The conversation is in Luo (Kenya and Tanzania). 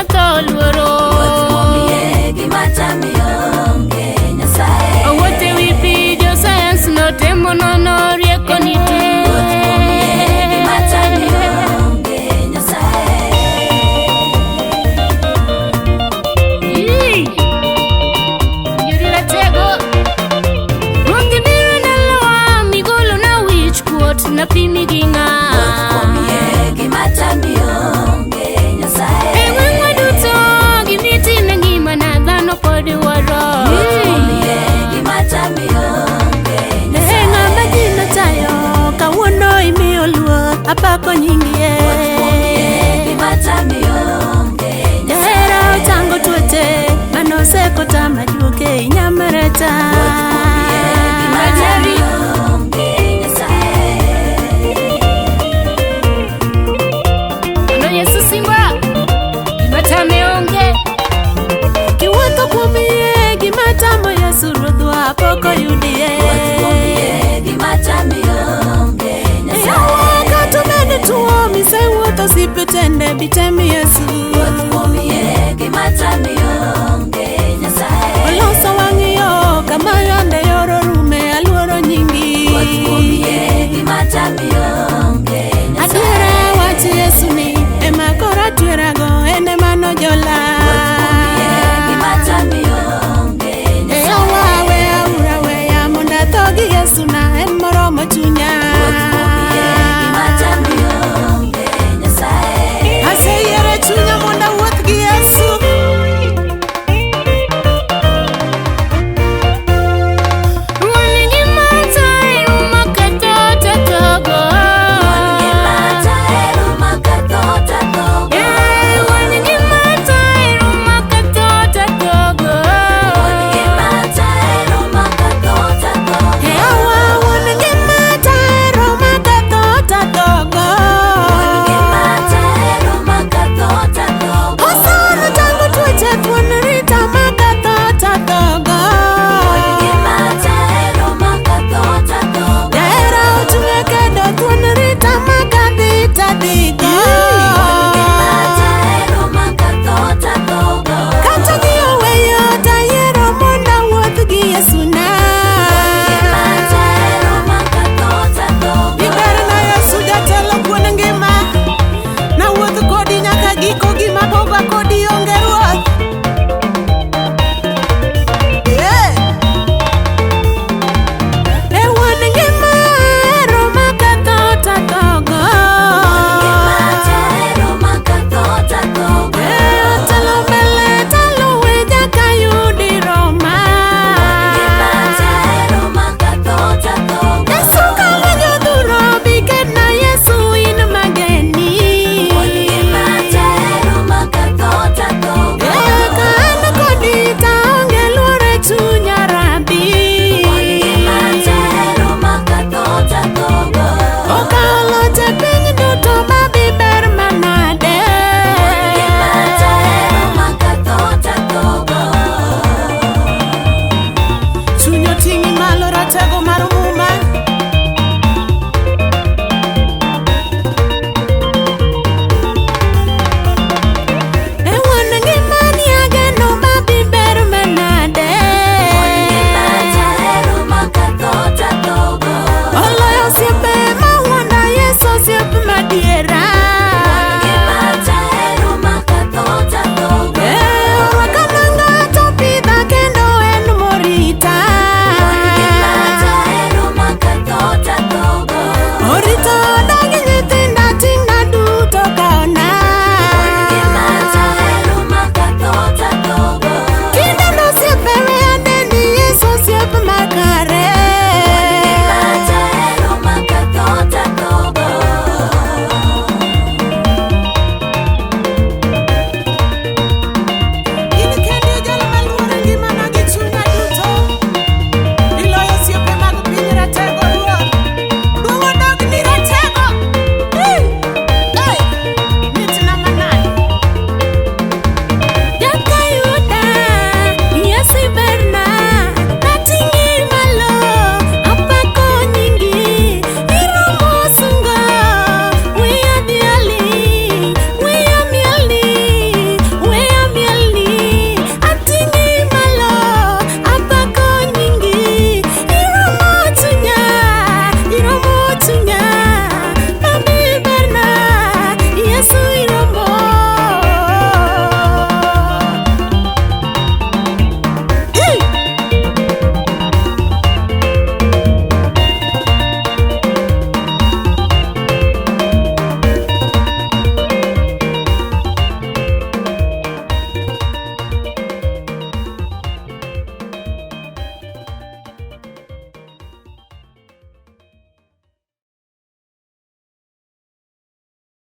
Joma tho luoro. Ruoth kuom yie gima tami onge Nyasaye. Owuotho e wi pi jo sayans notemo nono rieko nitie. Ruoth kuom yie gima tami onge Nyasaye. Ii! Yuri ratego. Ruoth ibiro ndalowa migolo na wich kuot napimi gi ng'a. Ruoth kuom yie gima tami onge Nyasaye. E gweng'wa duto gimitime ngimana dhano pod wuoro. Ruoth kuom yie gima tami onge E Nyasaye. ng'ama ji nochayo kawuono imiyo luor apako nyingi e. Ruoth kuom yie gima tami onge Jahera Nyasaye. ochango tuoche manoseko tama juoke inyamreta. Ruoth kuom yie gima tami onge Nyasaye. Mano Yesu Simba gima tame onge. Kiwuotho kuom yie gima tamo Yesu ruodhwa pok oyudie. Ruoth kuom yie gima tami onge Yawa Nyasaye. kata obed tuo misewuotho osiptende bitem Yesu. Ruoth kuom yie gima tami